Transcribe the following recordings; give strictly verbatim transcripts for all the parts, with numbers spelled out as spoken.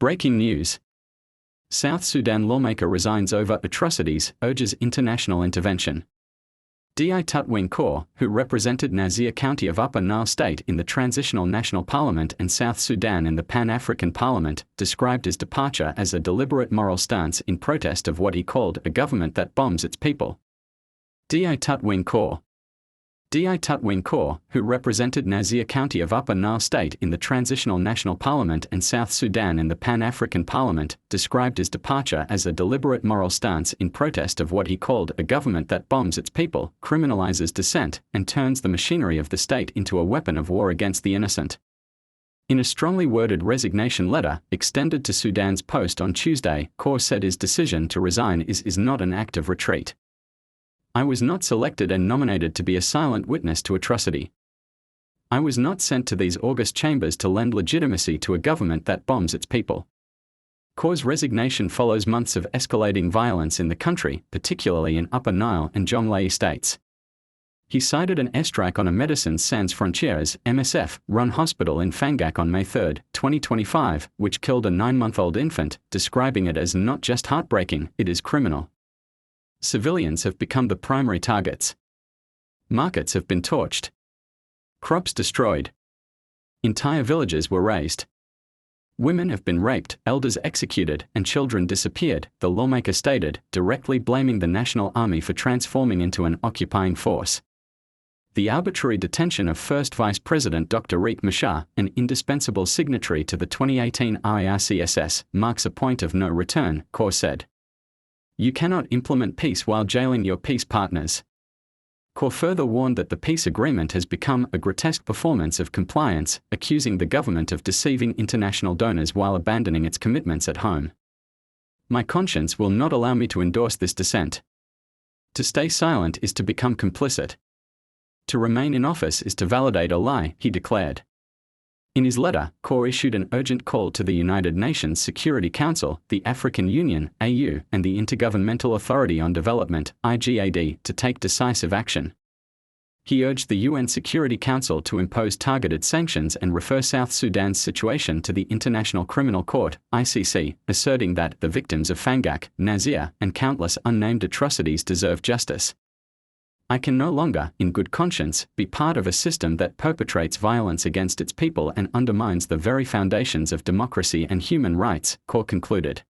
Breaking news. South Sudan lawmaker resigns over atrocities, urges international intervention. D I Tut Wing Kaw, who represented Nazir County of Upper Nile State in the Transitional National Parliament and South Sudan in the Pan-African Parliament, described his departure as a deliberate moral stance in protest of what he called a government that bombs its people. D I Tut Wing Kaw. D I Tut Wing Kaw, who represented Nazir County of Upper Nile State in the Transitional National Parliament and South Sudan in the Pan-African Parliament, described his departure as a deliberate moral stance in protest of what he called a government that bombs its people, criminalizes dissent, and turns the machinery of the state into a weapon of war against the innocent. In a strongly worded resignation letter extended to Sudan's Post on Tuesday, Kaw said his decision to resign is, is not an act of retreat. I was not selected and nominated to be a silent witness to atrocity. I was not sent to these august chambers to lend legitimacy to a government that bombs its people. Kaw's resignation follows months of escalating violence in the country, particularly in Upper Nile and Jonglei states. He cited an airstrike on a Médecins Sans Frontières, M S F, run hospital in Fangak on May third, twenty twenty-five, which killed a nine-month-old infant, describing it as not just heartbreaking, it is criminal. Civilians have become the primary targets. Markets have been torched. Crops destroyed. Entire villages were razed. Women have been raped, elders executed, and children disappeared, the lawmaker stated, directly blaming the National Army for transforming into an occupying force. The arbitrary detention of First Vice President Doctor Riek Machar, an indispensable signatory to the twenty eighteen I R C S S, marks a point of no return, Kaw said. You cannot implement peace while jailing your peace partners. Kaw further warned that the peace agreement has become a grotesque performance of compliance, accusing the government of deceiving international donors while abandoning its commitments at home. My conscience will not allow me to endorse this dissent. To stay silent is to become complicit. To remain in office is to validate a lie, he declared. In his letter, Kaw issued an urgent call to the United Nations Security Council, the African Union, A U, and the Intergovernmental Authority on Development, I G A D, to take decisive action. He urged the U N Security Council to impose targeted sanctions and refer South Sudan's situation to the International Criminal Court, I C C, asserting that the victims of Fangak, Nazir, and countless unnamed atrocities deserve justice. I can no longer, in good conscience, be part of a system that perpetrates violence against its people and undermines the very foundations of democracy and human rights, Kaw concluded.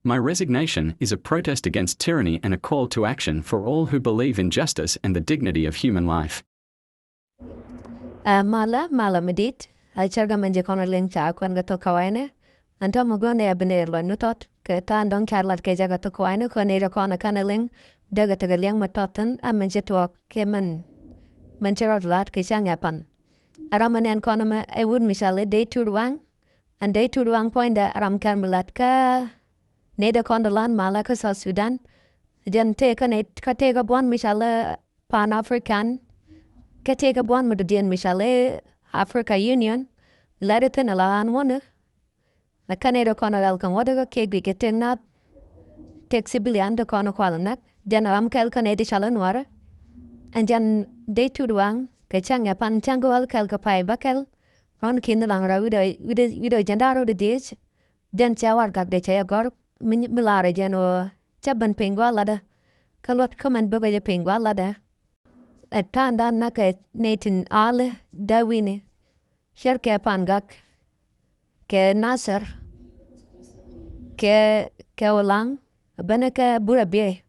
My resignation is a protest against tyranny and a call to action for all who believe in justice and the dignity of human life. Ɛ malä, malä mi dit. Ɛ cärkɛ mɛn jɛ kɔn a liŋ ca kuɛn kɛ thok kɛ wainɛ. Ɛn tɔmɔ guɔn ɛ bi nɛy luɔny ni tɔt kɛ tha̱a̱ŋ dɔ̱ŋ ca lat kɛ jɛ kɛ thok kɛ wainɛ kɔn nɛy rɛ kɔn a kɛn a liŋ. Dee kɛ tekɛ liɛŋ mi tɔt thi̱n a mɛn cɛ tuɔɔk kɛ mɛn, mɛn cɛ rɔɔd la̱t kɛ cäŋ ɛ pan. Ɛ ram mi nɛn kɔn ɛmɛ ɛ wut mi ca lɛ Dei Tut Waŋ. Ɛn Dei Tut Waŋ puɔ̱nydɛ ɛ ram kɛn mi lat kä nɛy dee kɔn dee lan malä kä South Sudan. Jɛn tëë kä nɛy kä tëë kä buɔ̱n mi ca lɛ Pan African. Kä tëë kä buɔ̱n mi dɔ̱diɛn mi ca lɛ Africa Union. Lat ithin ala an wunä. Ɛ kä nɛy dee kɔn a ɣɛl kɛ ŋuɔ̱t kä kɛ guic kɛ tëk nath. Tëk civilian dee kɔn a kual näk. Jɛn ram kɛl kä nɛy dee ca lɛ nuɔrä. Ɛn jɛn Dei Tut Waŋ kɛ cäŋ ɛ pan cäŋ kɛ ɣɛl kɛl kɛ pay bäkɛl. Rɔn ki̱n laŋ rɔ wi̱dɛ, wi̱dɛ, wi̱dɛ jɛn da̱r rɔ di dhiec. Jɛn cɛ warɛgak dee cɛ yɛ gɔ̱r mi, mi laarɛ jɛn ɣöö cä ben piny gua̱a̱th latdä. Kä luɔt kä mɛn bäkɛ jɛ piny gua̱a̱th latdä. Ɛ ta̱a̱ŋdan näkɛ nɛy tin alɛ dee wi̱ni. Cärkɛ Pangak kɛ Nasir kɛ, kɛ Ulaŋ. Benɛ kɛ Burɛ Biey.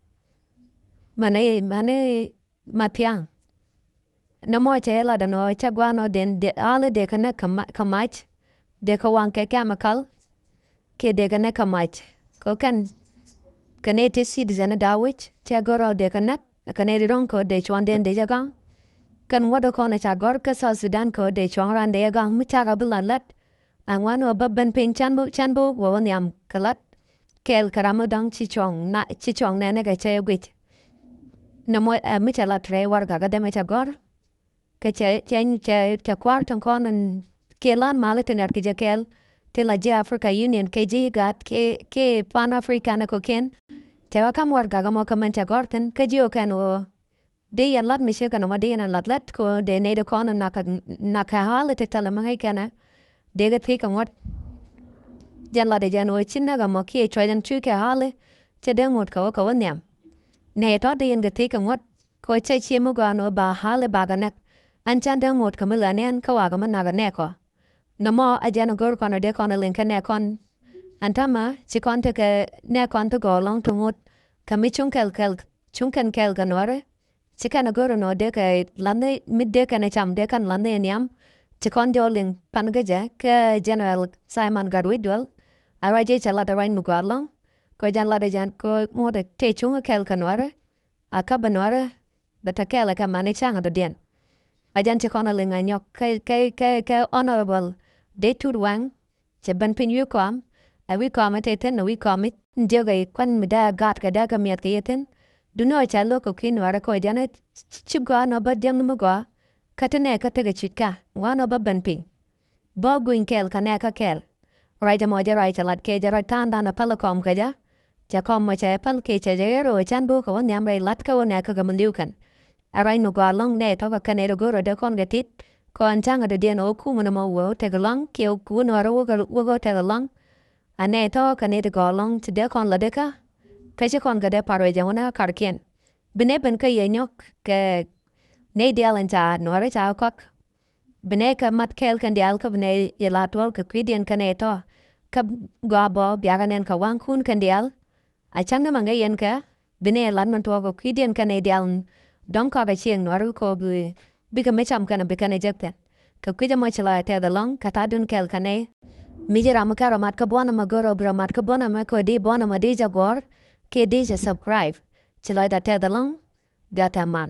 Mɛn i̱, mɛn i̱ Mathiaŋ. Nɔmɔ cɛ latdɛ nɔ cä gua̱a̱n ɔ den, alɛ dee kɛ näk kɛ ma-, kɛ mac. Dee kɛ waŋ kɛ chemical. Kiɛ dee kɛ näk kɛ mac. Kɛ kɛn kɛ nɛy ti citizen da̱a̱ wi̱c cɛ gör ɔ dee kɛ näk. Kɛ nɛy ti ro̱ŋ kɛ ɔ dee cuɔ̱ŋ den dee jɛ gaŋ. Kɛn ŋuɔ̱t ɔ kɔn ɛ ca gɔ̱r kä South Sudan kɛ ɔ dee cuɔ̱ŋ ran dee jɛ gaŋ mi cakɛ bi la lät. Aŋuan ɔ bä ben piny cän bi, cän bi wä wä nhiam kɛ lät. Kɛɛl kɛ ram mi dɔ̱ŋ ci cuɔ̱ŋ na, ci cuɔ̱ŋ nɛnɛ kɛ cɛ guic. Nɔmɔ ɛ mi cɛ lat rɛy warɛgak kä dämɛ cɛ gɔ̱r. Kɛ cɛ, cɛ, cɛ, cɛ kua̱r tin kɔn in kiɛ lan mali tin gat kɛ jɛ kɛɛl. Ti la ji̱ Africa Union kɛ ji̱ gat kɛ, kɛ Pan African kɛ kɛn. Cɛ wä kam warɛgak mɔ kɛ mɛn cɛ gɔ̱r thi̱n kä ji̱ ɔ kɛn ɣöö. Dee yɛn lat mi ciek kɛn ɔ ma dee yɛn lat lät kɛ ɣöö dee nɛy dee kɔn in nak kɛ, nak kɛ hali ti thilɛ mi ŋäc kɛn ɛ. Dee kɛ thiec kɛ ŋuɔ̱t. Jɛn latdɛ jɛn ɣöö ci näk ɛmɔ kiɛ cuɔ̱c ɛn cuc kɛ ɣa̱li. Cɛ dee ŋot kɛ ɣöö kɛ wä nhiam. Nɛy tɔ̱ dee yɛn kɛ thiec kɛ ŋuɔ̱t kɛ ɣöö cɛ cie mi gɔaa ɛn ɣöö ba ɣa̱li bakɛ näk. Ɛn can dee ŋot kɛ mi ɣän ɛn kä wakɛ mi näk ɛ nɛɛkɔ. Nɔmɔ a jɛn a go̱r kɔn a dee kɔn a liŋ kɛ nɛɛkɔn. Ɛn täämɛ ci kɔn tekɛ nɛɛkɔn ti gɔɔ ɛlɔ̱ŋ ti ŋot kɛ mi cuŋ kɛl kɛl cuŋ kɛn kɛl kɛ nuɔri. Ci kɛn a go̱r ɛnɔ dee kɛ la̱ni mi dee kɛn a cam dee kɛn la̱ni ɛ nhiam. Ci kɔn jɔɔk liŋ pan kä jɛ kɛ General Simon Gatwec Dual. A ruac jɛ cɛ lat a ruac mi gɔaa ɛlɔ̱ŋ. Kɛ jɛn lat a jɛn kɛ ŋot a tëë cuŋ kɛl kɛ nuɔri. A käp a nuɔri bɛ te kɛɛl kɛ mani ca̱ŋ a dɔ̱diɛn. A jɛn ci kɔn a liŋ a nyɔk kɛ kɛ kɛ kɛ Honorable Dee Tut Waŋ. Cɛ ben piny wi̱i̱ kɔam. Ɛ wi̱i̱ kɔam ɛ te thi̱n ɛ wi̱i̱ kɔam i̱ diɔk ɛ kuan mi dee gaat kɛ dee kɛ miɛth kɛ yɛ thi̱n. Duŋni ɔ ca lo̱k kɛ kui̱ nuɔrɛ kɛ ɔ jɛn ɛ cip gɔaa nɔ bä diɛm ni mi gɔaa. Kä ti nɛ kä tekɛ cuc ka ŋuan ɔ bä ben piny. Bä guiny kɛɛl kä nɛ kä kɛɛl. Ruac ɛmɔ jɛ ruac cɛ lat kɛ jɛ ruac ta̱a̱ŋdan ɛ päl kɔm kɛ jɛ. Cɛ kɔm mɔ cɛ päl kɛ cɛ jɛ ɣer ɣöö can bä kɛ wä nhiam rɛy lat kä wä nɛ kä kɛ mi li̱w kɛn. Ɛ ruac mi gɔaa ɛlɔ̱ŋ nɛ tɔ̱ kɛ kɛn ɛ rɛ go̱r ɛ dee kɔn kɛ tit. Kɔn ca̱ŋ ɛ dɔ̱diɛn ɛ wä kumɛ nɔmɔ wä wä tek ɛlɔ̱ŋ kiɛ wä kun ɛ rɛ wä kɛ wä kɛ wä tek ɛlɔ̱ŋ. Ɛ nɛ tɔ̱ kɛ nɛ ti gɔaa ɛlɔ̱ŋ ti dee kɔn lat dee kä. Kä ci kɔn kɛ dee par wec ɛ wä nɛ karkiɛn. Bi nɛ ben kä yɛ nyɔk kɛ nɛ diaal ɛn ca nuɔrɛ ca kɔk. Bi nɛ kɛ mat kɛɛl kɛn diaal kä bi nɛ yɛ la tuɔl kɛ kui̱diɛn kɛn ɛ tɔ̱. Kä gɔaa bɔ biakɛ nɛn kɛ waŋkun kɛn diaal. A cäŋ ni maŋ kɛ yɛn kɛ bi nɛ yɛ lat min tuɔɔk kɛ kui̱diɛn kɛn ɛ diaal. Dɔ̱ŋ kɔak ɛ cieŋ nuɔri kɔ bi bikɛ mi cam kɛn bi kɛn ɛ jek thi̱n. Kɛ kui̱c ɛmɔ ci lɔc ɛ tɛth ɛlɔ̱ŋ kɛ tha̱a̱dun kɛɛl kɛ nɛy. Mi ji̱ ram mi kɛn rɔ mat kä buɔ̱n ɛmɔ go̱r ɔ bi rɔ mat kä buɔ̱n ɛmɔ kɛ di buɔ̱n ɛmɔ di jɛ gɔ̱r. Kiɛ di jɛ subscribe. Ci lɔcdä tɛth ɛlɔ̱ŋ. Gɛ tɛm man.